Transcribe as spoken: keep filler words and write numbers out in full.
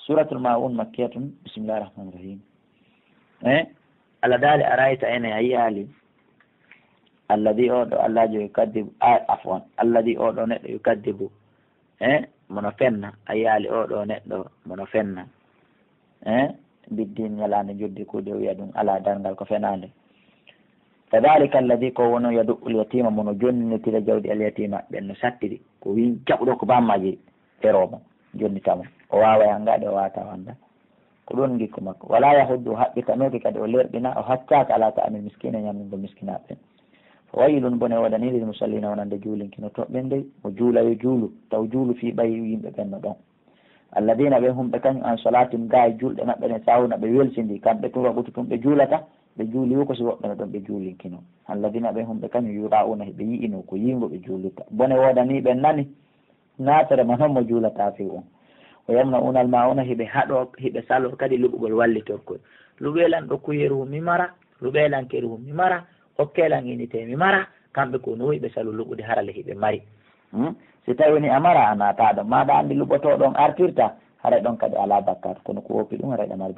Suratul Ma'un makkiyatun. Bismillahir Rahmanir Rahim. Eh, Allah daali, "Araita, ene a yi'aali, alladhi, o ɗo, Allajo, yukaddibu, a, afwan, alladhi, o ɗo neɗɗo, yukaddibu, eh, mono fenna, a yi'aali o ɗo neɗɗo mono fenna, eh, biddin, ñalaande njoddi, kuuɗe, o wi'a ɗum alaa darngal, ko fenaande. Fadhalika alladhi, ko wono, yadu'ul yatima, mono jonnitira jawdi al yatima, ɓen no sattiri, ko win jaɓuɗo ko bammaji." Feroomo, jonnita mo. O waaway hanngaade, o waata o annda. Ko ɗon ngikku makko. Wala yahuddu, o haɓɓitanoke kadi, o lerɗina, o haccaaka ala ta'amil miskina, ñamningol miskinaaɓe ɓen. Fa waylun, bone woodanii, lil musallina, wonande juulinkinotooɓe ɓen dey. Mo juula yo juulu, taw juulu fii ɓay yimɓe ɓen no ɗon. Alladina, ɓe humɓe kañum, an salaatihim, gaa e julɗe maɓɓe ɗen, saahuna, ɓe welsindi, kamɓe tun waqutu tun ɓe juulata, ɓe juuli wo ko si woɓɓe no ɗon ɓe juulinkino. Alladina, ɓe humɓe kañum, yura'una, hiɓe yi'ino ko yiingo ɓe juulitta. Bone woodanii ɓen nani, Naafere ma non mo juulataa few on. O yamna unal ma ona, hiɓe haɗo, hiɓe salo kadi luɓugol wallitorkol. Luɓelan ɗo kuyeru mi mara, luɓelan keru mi mara, okkelan inite mi mara, kamɓe ko no hiɓe salo luɓude harale hiɓe mari. Hmm? Si tawi ni a mara a naata ɗon, maɗa anndi luɓotooɗo on artirta, haray ɗon kadi alaa bakkaatu, kono ko woppi ɗum haray ɗa mari